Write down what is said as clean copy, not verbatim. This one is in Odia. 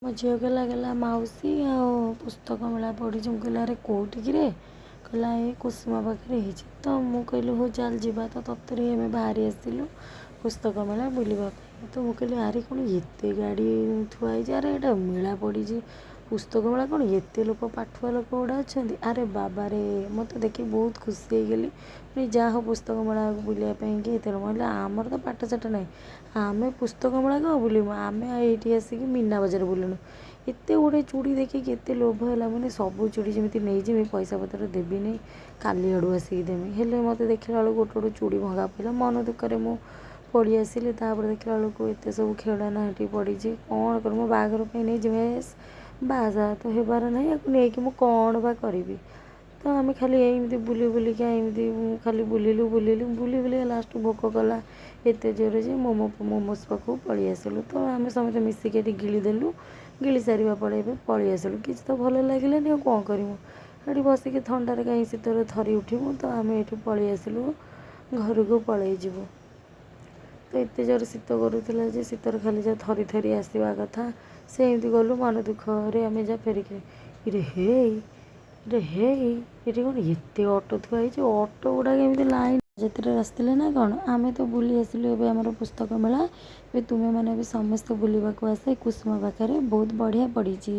ମୋ ଝିଅ କହିଲା, କହିଲା, ମାଉସୀ, ଆଉ ପୁସ୍ତକ ମେଳା ପଡ଼ିଛି। ମୁଁ କହିଲି, ଆରେ କେଉଁଠି କିରେ? କହିଲା, ଏଇ କୁସୁମା ପାଖରେ ହେଇଛି। ତ ମୁଁ କହିଲି, ହଉ ଚାଲ ଯିବା। ତ ତରତର ହେଇ ଆମେ ବାହାରି ଆସିଲୁ ପୁସ୍ତକ ମେଳା ବୁଲିବା ପାଇଁ। ତ ମୁଁ କହିଲି, ଆରେ କ'ଣ ଏତେ ଗାଡ଼ି ଥୁଆ ହେଇଛି? ଆରେ ଏଇଟା ମେଳା ପଡ଼ିଛି, ପୁସ୍ତକ ମେଳା, କ'ଣ ଏତେ ଲୋକ, ପାଠୁଆ ଲୋକ ଗୁଡ଼ା ଅଛନ୍ତି? ଆରେ ବାବାରେ, ମୁଁ ତ ଦେଖି ବହୁତ ଖୁସି ହେଇଗଲି। ଯାହା ହଉ, ପୁସ୍ତକ ମେଳା ବୁଲିବା ପାଇଁକି ଏତେ ଲୋକ ହେଲେ। ଆମର ତ ପାଠ ସାଠ ନାହିଁ, ଆମେ ପୁସ୍ତକ ମେଳା କ'ଣ ବୁଲିବୁ? ଆମେ ଏଇଠି ଆସିକି ମୀନା ବଜାର ବୁଲିଲୁ। ଏତେ ଗୁଡ଼ିଏ ଚୁଡ଼ି ଦେଖିକି ଏତେ ଲୋଭ ହେଲା, ମାନେ ସବୁ ଚୁଡ଼ି ଯେମିତି ନେଇଯିବି, ପଇସା ପତ୍ର ଦେବିନି, କାଲି ଆଡ଼ୁ ଆସିକି ଦେବି। ହେଲେ ମୋତେ ଦେଖିଲା ବେଳକୁ ଗୋଟେ ଗୋଟେ ଚୁଡ଼ି ଭଙ୍ଗା ପଡ଼ିଲା। ମନ ଦୁଃଖରେ ମୁଁ ପଳେଇ ଆସିଲି। ତାପରେ ଦେଖିଲା ବେଳକୁ ଏତେ ସବୁ ଖେଳନା ଏଠି ପଡ଼ିଛି। କ'ଣ କରିବି? ମୋ ବାହାଘର ପାଇଁ ନେଇଯିବି? ବାହା ତ ହେବାର ନାହିଁ, ୟାକୁ ନେଇକି ମୁଁ କ'ଣ ବା କରିବି? ତ ଆମେ ଖାଲି ଏମିତି ବୁଲି ବୁଲିକା, ଏମିତି ଖାଲି ବୁଲିଲୁ ବୁଲିଲୁ ବୁଲି ବୁଲିକା, ଲାଷ୍ଟକୁ ଭୋକ କଲା ଏତେ ଜୋରେ ଯେ ମୋମୋ, ମୋମୋସ୍ ପାଖକୁ ପଳେଇ ଆସିଲୁ। ତ ଆମେ ସମସ୍ତେ ମିଶିକି ଏଠି ଗିଳିଦେଲୁ। ଗିଳି ସାରିବା ପରେ ଏବେ ପଳେଇ ଆସିଲୁ। କିଛି ତ ଭଲ ଲାଗିଲାନି, ଆଉ କ'ଣ କରିବୁ? ଏଠି ବସିକି ଥଣ୍ଡାରେ କାହିଁ ଶୀତରେ ଥରି ଉଠିବୁ? ତ ଆମେ ଏଠୁ ପଳେଇ ଆସିଲୁ, ଘରକୁ ପଳେଇ ଯିବୁ। ତ ଏତେ ଜୋରେ ଶୀତ କରୁଥିଲା ଯେ ଶୀତରେ ଖାଲି ଯାହା ଥରି ଥରି ଆସିବା କଥା। ସେମିତି ଗଲୁ, ମନ ଦୁଃଖରେ ଆମେ ଯାହା ଫେରିକି। ଇରେ ହେଇ, ଇରେ ହେଇ, ଏଠି କ'ଣ ଏତେ ଅଟୋ ଥୁଆ ହେଇଛି? ଅଟୋ ଗୁଡ଼ାକ ଏମିତି ଲାଇନ୍ ଯେତେରେ ଆସିଥିଲେ ନା କ'ଣ? ଆମେ ତ ବୁଲି ଆସିଲୁ ଏବେ ଆମର ପୁସ୍ତକ ମେଳା। ଏବେ ତୁମେମାନେ ବି ସମସ୍ତେ ବୁଲିବାକୁ ଆସ। କୁସୁମା ପାଖରେ ବହୁତ ବଢ଼ିଆ ପଡ଼ିଛି।